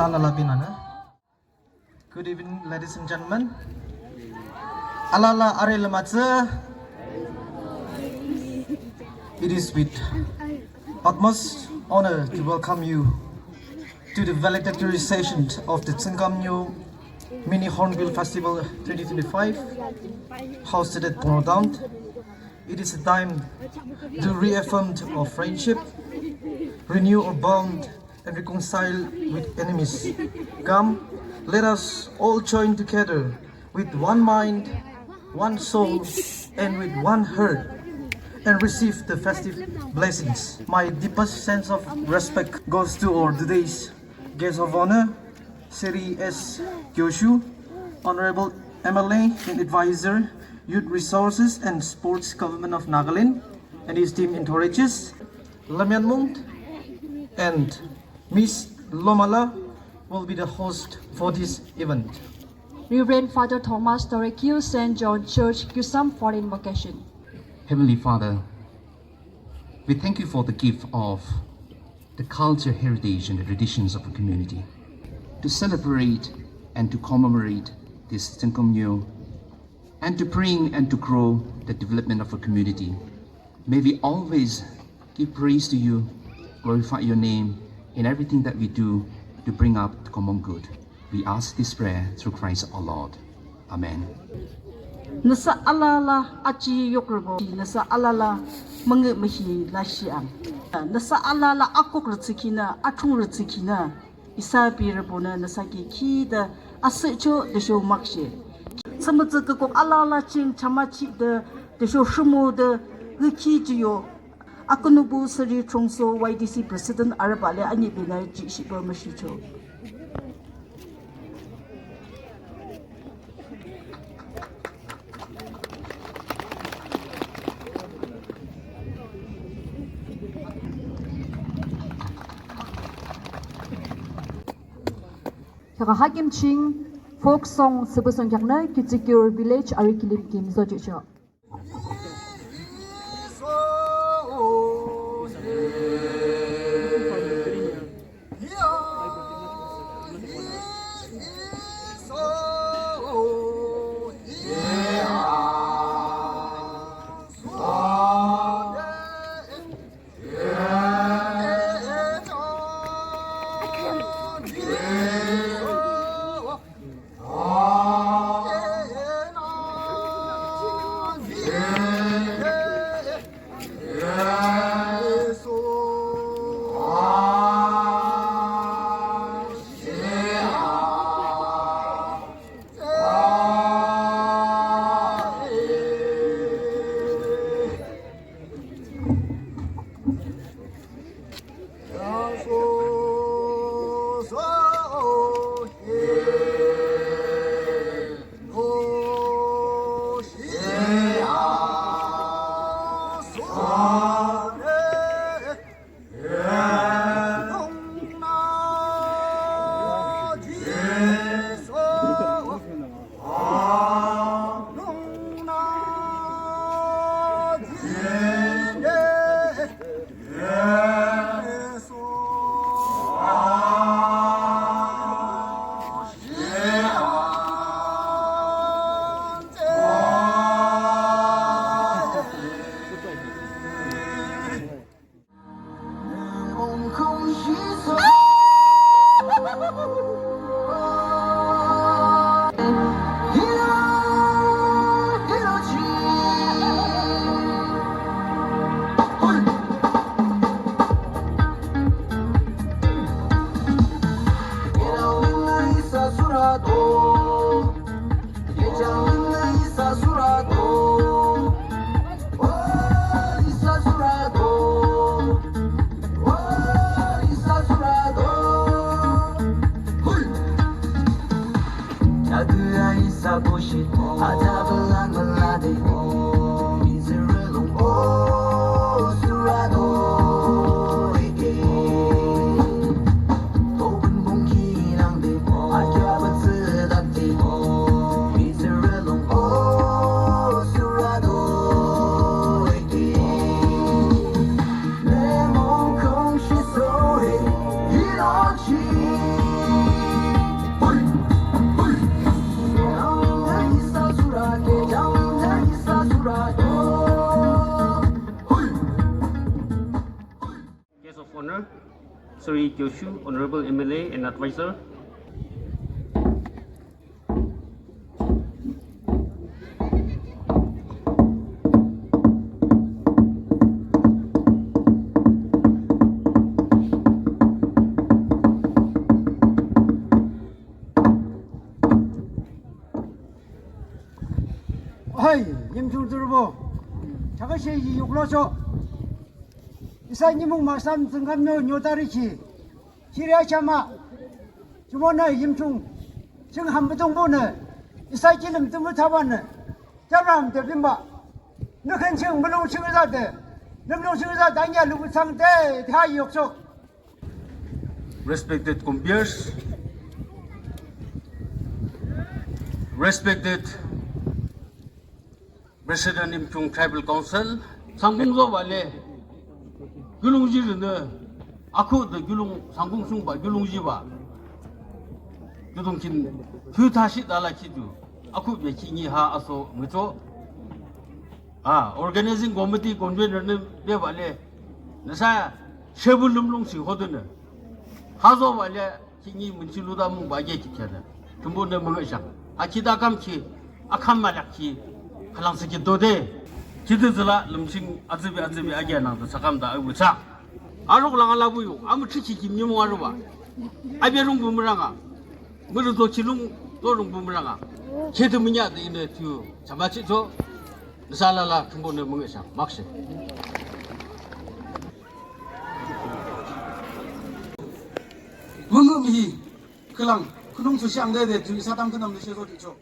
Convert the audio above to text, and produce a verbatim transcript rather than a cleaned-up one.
Alala binana. Good evening, ladies and gentlemen. Alala are lamatsü. It is with utmost honor to welcome you to the valedictory session of the Tsüngkamnyo Mini Hornbill Festival twenty twenty-five, hosted at Pungro Town. It is a time to reaffirm our friendship, renew our bond, and reconcile with enemies. Come, let us all join together with one mind, one soul, and with one heart, and receive the festive blessings. My deepest sense of respect goes to our today's guest of honor, Shri S Kyoshi, Honorable M L A and Advisor, Youth Resources and Sports, Government of Nagaland, and his team entourages. Lamyan Mung and Miss Lomala will be the host for this event. Reverend Father Thomas Dorekyu, Saint John Church, Kyusam, Foreign Vocation. Heavenly Father, we thank you for the gift of the culture, heritage, and the traditions of the community. To celebrate and to commemorate this Tsüngkamnyo and to bring and to grow the development of a community. May we always give praise to you, glorify your name in everything that we do to bring up the common good. We ask this prayer through Christ our Lord. Amen. Nüsa alala aji yokrübo, nüsa alala münge mühi lashiang. Nüsa alala akok rütsükhinü, athung rütsükhinü, isa birübonü nüsa ki khide asühcho tüsho makshe. Thsümütsü kükok alala ching chamachide tüsho rhimode rükhi jiyo. Akonobu Sri Chongso Y D C President arübah le anibinü jishiba müshicho. Kheakü ha kim ching folk song thsüpü song kheaknü Kiutsukor Village arü kilim kim zojihchoh. Honour, Sir Yi Kyoshu, Honourable M L A and Advisor. Oi, Yimchung tsührübo, thakha she yi yuklocho. Isa nimung mahsam tsüngkamnyo nyotari ki. Kiri achama. Jumonü Yimchung. Ching hambüdongbonü. Isa kilim tümü thabanü. Jabram de bimba. Nükhen ching mülung ching zade. Lümlung ching zade anya lubu tsangde. Tha yokchok. Respected compeers, respected President Yimkhiung Tribal Council, sangkung zoba le, kiulongji rünü, akhuhde kiulong sangkung sungba kiulongjiba, kiudongkhin, thuthashi dala khidu, akhuhbe khihni ha aso mücho. A, organizing committee convener nü bebah le, nüsa shebu lümlung ching hodenü. Hazoba le, khihni münchi luda mungba ge kikheanü. Tümübonü müngühshang. Akhi da kamkhi, akham malakhi, khülang siki dode. Khide züla lümching atsübe atsübe age nangde sakam da abucha. Aruk lang alabu yu, amüthri ki kim nyümong aruba. Abe rungbu müranga. Mürü do chilung do rungbu müranga. Khide münya de ine tu, chamachi to. Nüsa alala tümübonü müngühshang, makshe. Müngühmühi, khülang, khunung tsushi angde de, tsu isa tamkhüntamnü sheso ticho.